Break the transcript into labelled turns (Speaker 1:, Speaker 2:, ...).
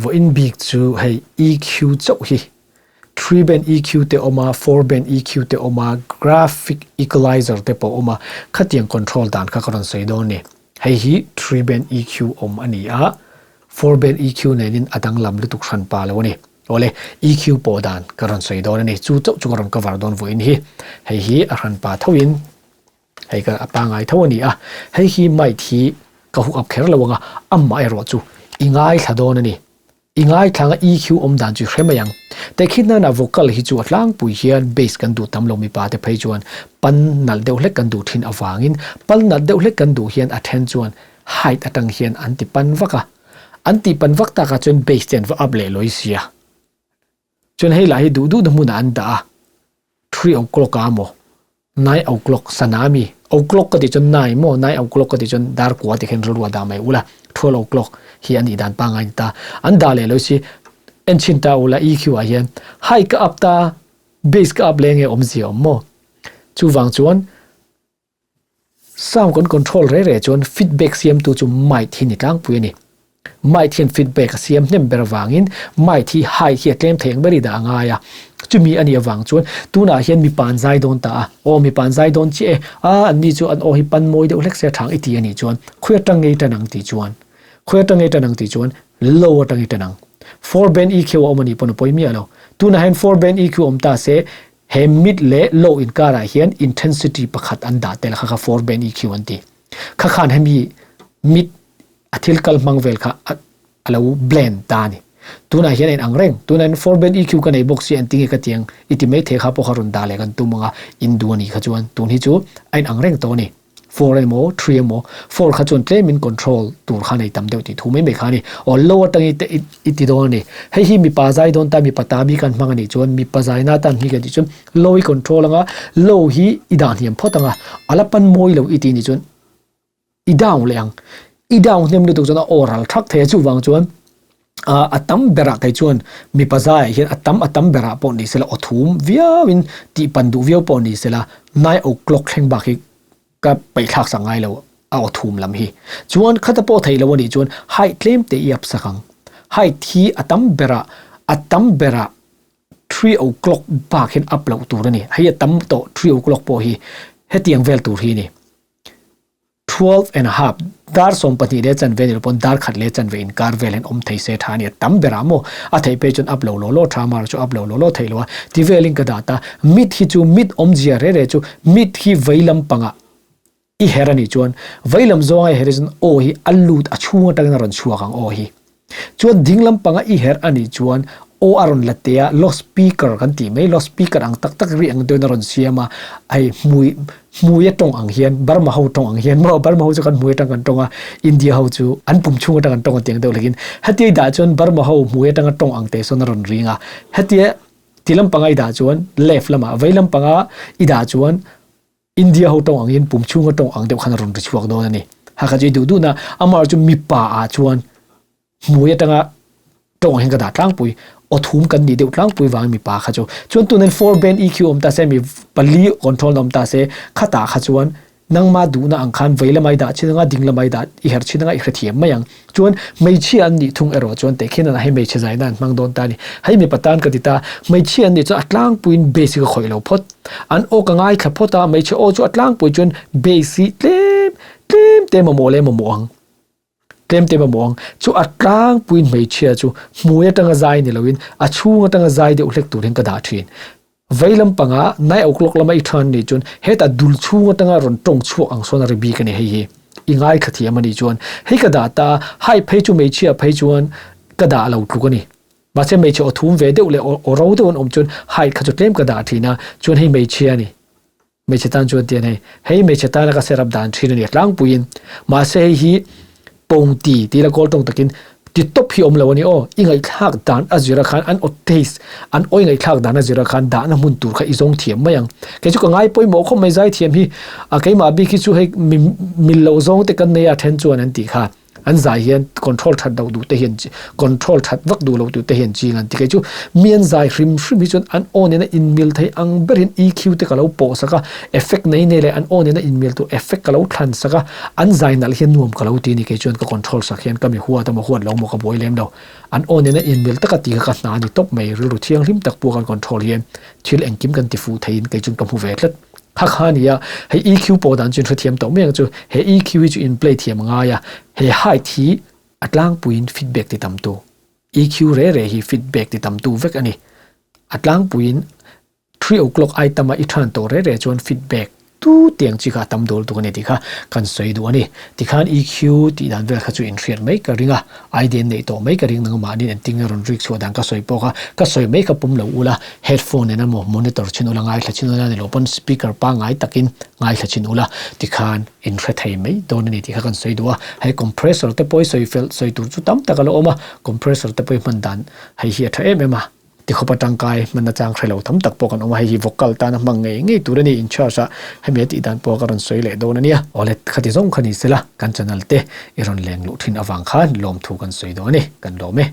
Speaker 1: Vawiin bik chu hei EQ chauh hi 3 band EQ te awm a, 4 band EQ te awm a, graphic equalizer te pawh awm a, khatiang control dan kha ka rawn sawi dawn a ni. Hei hi 3 band EQ awm a ni a, 4 band EQ nenin a danglam lutuk hran pa lo a ni. Awle, EQ pawh dan ka rawn sawi dawn a ni. Chu chauh chu ka rawn cover dawn vawiin hi. Hei hi a hran pa thoin Hei ka a pangai tho a ni a, hei hi mic hi ka hook up kher lo ang a, amah erawh chu i ngaithla dawn a ni. I ngaithla anga EQ awm dan chu i hre mai ang. Tehkhin nana vocal hi chu a tlangpui hian bass kan duh tam lo mipa te phei chuan pan nalh deuh hlek kan duh thin avangin pan nalh deuh hlek kan duh hian a then chuan height atang hian an ti pan vak a, an tih pan vak takah chuan bass te an va up leh lawi sia. Chuan hei lah hi duh duhna hmunah an dah a, 3 o'clock ah maw 9 o'clock sana ami o'clock ka tih chuan 9 maw 9 o'clock ka tih chuan dar kua ti khan rilru a dah mai ula 12 o'clock hi a nih dan pangngai ni ta an dah leh lo si en chhin ta ula EQ ah hian high ka up ta bass ka up leh nge awmzia awm maw chuvang chuan Sound kan control re re chuan feedback siamtu chu mic hi ni tlangpui a ni. Mic hian feedback a siam hnem ber avangin mic hi high hi a tlem thei ang ber i dah a ngai a. Chumi a nih avang chuan tunah hian mipa an zai dawn ta a, aw mipa an zai dawn chiah e, a anni chu an aw hi pan mawi deuh hlek se a thang i ti a nih chuan khawi atang ngei tan ang tih chuan khawi atang ngei tan ang tih chuan low atang i tan ang. Four band EQ a awm a nih pawn a pawi miah lo. Tunah hian four band EQ awm ta se He mid leh low inkarah hian intensity pakhat an dah tel kha kha four band EQ an ti. Kha khan hemi mid a thil kal hmang vel kha a lo blend ta a ni. Tunah hian a inang reng. Tunah hian four band EQ ka nei bawk si an ti nge ka ti ang i ti mai thei kha pawh kha rawn dah leh kan tum ang a, in duh a nih kha chuan tun hi chu a inang reng tawh a ni. Four emaw three emaw four kha chuan tlemin control tur kha nei tam deuh tih thu mai mai kha a ni. Aw low atangin te i ti dawn a ni. Hei hi mipa zai dawn ta mipa ta bik an hmang a nih chuan mipa zai na tan hi kan tih chuan low i control anga low hi i dah hniam phawt anga a la pan mawi lo i tih nih chuan i down leh ang. I down hnem lutuk chuan a aw ral thak thei a chuvang chuan a tam berah kei chuan mipa zaiah hian a tam a tam berah pawh ni sela aw thum viauin tih pan duh viau pawh ni sela 9 o'clock thleng bak hi ka paihthlak sak ngai lo a aw thum lam hi. Chuan khata pawh theih lo a nih chuan height tlem te i up sak ang. Height hi a tam berah a tam berah 3 o'clock bak hian up loh tur a ni. Hei a tam tawh 3 o'clock pawh hi hetiang vel tur hi a ni. 12 and a half dar 12 leh chanve ni lo pawn dar khat leh chanve inkar vel hian awm thei se tha a ni a tam berah maw a theih pei chuan up lo law law tha mar chu up lo law law thei lo a ti velin ka dah ta mid hi chu mid awmzia re re chu mid hi vei lampangah i her a nih chuan vei lam zawnga i her hi chuan aw hi a lut a chhung atangin a rawn chhuak ang aw hi Chuan ding lampanga i herh a nih chuan aw a rawn la teh a, loudspeaker kan tih mai, loudspeaker ang tak tak ri ang deuhin a rawn siam a, hei hmui hmui a tawng ang hian Burma ho tawng ang hian maw Burma ho chu kan hmui atang kan tawng a, India ho chu an pum chhung atang an tawng a tih ang deuh hlekin hetia i dah chuan Burma ho hmui atanga tawng ang teh sawn a rawn ring a, hetia ti lampanga i dah chuan left lamah vei lampanga i dah chuan India ho tawng angin pum chhunga tawng ang deuh khan a rawn ri chhuak dawn a ni. Hakha chu i duh duhna amah chu mipa ah chuan hmui atanga tawng hian ka dah tlangpui aw thum kan nih deuh tlangpui vangin mipa kha chu chuan tunin four band EQ awm ta se mi pali control na awm ta se khatah kha chuan nangma duhna ang khan vei lamah i dah chin anga ding lamah i dah i herh chin anga i hrethiam mai ang. Chuan hmeichhia an nih thung erawh chuan teh khian hei hmeichhe zaina an hmang dawn ta a ni. Hei mipa tan ka ti ta, hmeichhia an nih chuan a tlangpuiin bass hi ka khawih lo phawt. An aw ka ngaithla phawt a, hmeichhe aw chu a tlangpui chuan bass hi tlem tlem te mamawh leh mamawh ang. Tlem te mamawh ang. Chu a tlangpuiin hmeichhia chu hmui atanga zai ni loin a chhung atanga zai deuh hlek tur hian ka dah thin. Vei lampanga 9 o'clock lama i than nih chuan hetah dul chhung atanga rawn tawng chhuak ang sawn a ri bik a ni hei hi. I ngaithla thiam a nih chuan hei ka dah ta, hai phei chu hmeichhia phei chuan ka dah lo tluk a ni. Mahse hmeichhe aw thum ve deuh leh aw ro deuh an awm chuan hai kha chu tlem ka dah thin a, chuan hei hmeichhia a ni. Hmeichhe tan chuan tian hei, hei hmeichhe tana ka serap dan thin a ni a tlangpuiin. Mahse hei hi pawngti tih la kawl tawng takin ti tawp hi awm lo a ni aw. I ngaihthlak dan a zira khan an aw taste, an awi ngaihthlak dan a zira khan dahna hmun tur kha i zawng thiam mai ang. Kei chu ka ngai pawimawh khawp mai zaithiam hi, a keimah bik hi chu hei mil loh zawng te kan nei a then chuan an tih kha. An zai hian control that loh duh te hian control that vak duh loh duh te hian ching an ti kei chu mi an zai hrim hrim hi chuan an aw nena inmil thei ang berin EQ te ka lo pawh sak a, effect nei nei leh an aw nena inmil tur effect ka lo thlan sak a, an zai nalh hian nuam ka lo ti a ni kei chuan ka control sak hian ka mi huat a maw huat lo maw ka buai lem lo. An aw nena inmil taka ti kha ka hna a ni tawp mai, rilru thianghlim tak pawh kan control hian thil engkim kan ti fuh theiin kei chuan ka hmu ve tlat. Kha kha a ni a, hei EQ pawh dan chu in hrethiam tawh mai ang chu, he EQ hi chu in play thiam a ngai a, he height hi a tlangpuiin feedback ti tam tu, EQ re re hi feedback ti tam tu vek a ni. A tlangpuiin 3 o'clock ai tama i than tawh re re chuan feedback tu tiang chi kha a tam dawl tuk a ni tih kha kan sawi duh a ni. Tikhan EQ tih dan vel kha chu in hriat mai ka ring a, idea neih tawh mai ka ring nang mahni engtin nge rawn rik chhuah dan ka sawi pawh kha ka sawi mai kha pawm lo ula, headphone nen emaw monitor chhin ula ngaithla chhin ula ni lo pawn speaker pangngai takin ngaithla chhin ula tikhan in hre thei mai dawn a ni tih kha kan sawi duh a. Hei compressor te pawh i sawi fel sawi tur chu tam tak a la awm a, compressor te pawh i hman dan hei hi a tha em em a. Tikhawpa tangkai hmanna chang hre lo tam tak pawh kan awm a, hei hi vocal tana hmang ngei ngei tur a ni in charge a, hemi a tih dan pawh ka rawn sawi leh dawn a nia. Awle khati zawng kha ni sela kan channel te i rawn leng luh thin avang khan lawmthu kan sawi dawn a ni, kan lawm e.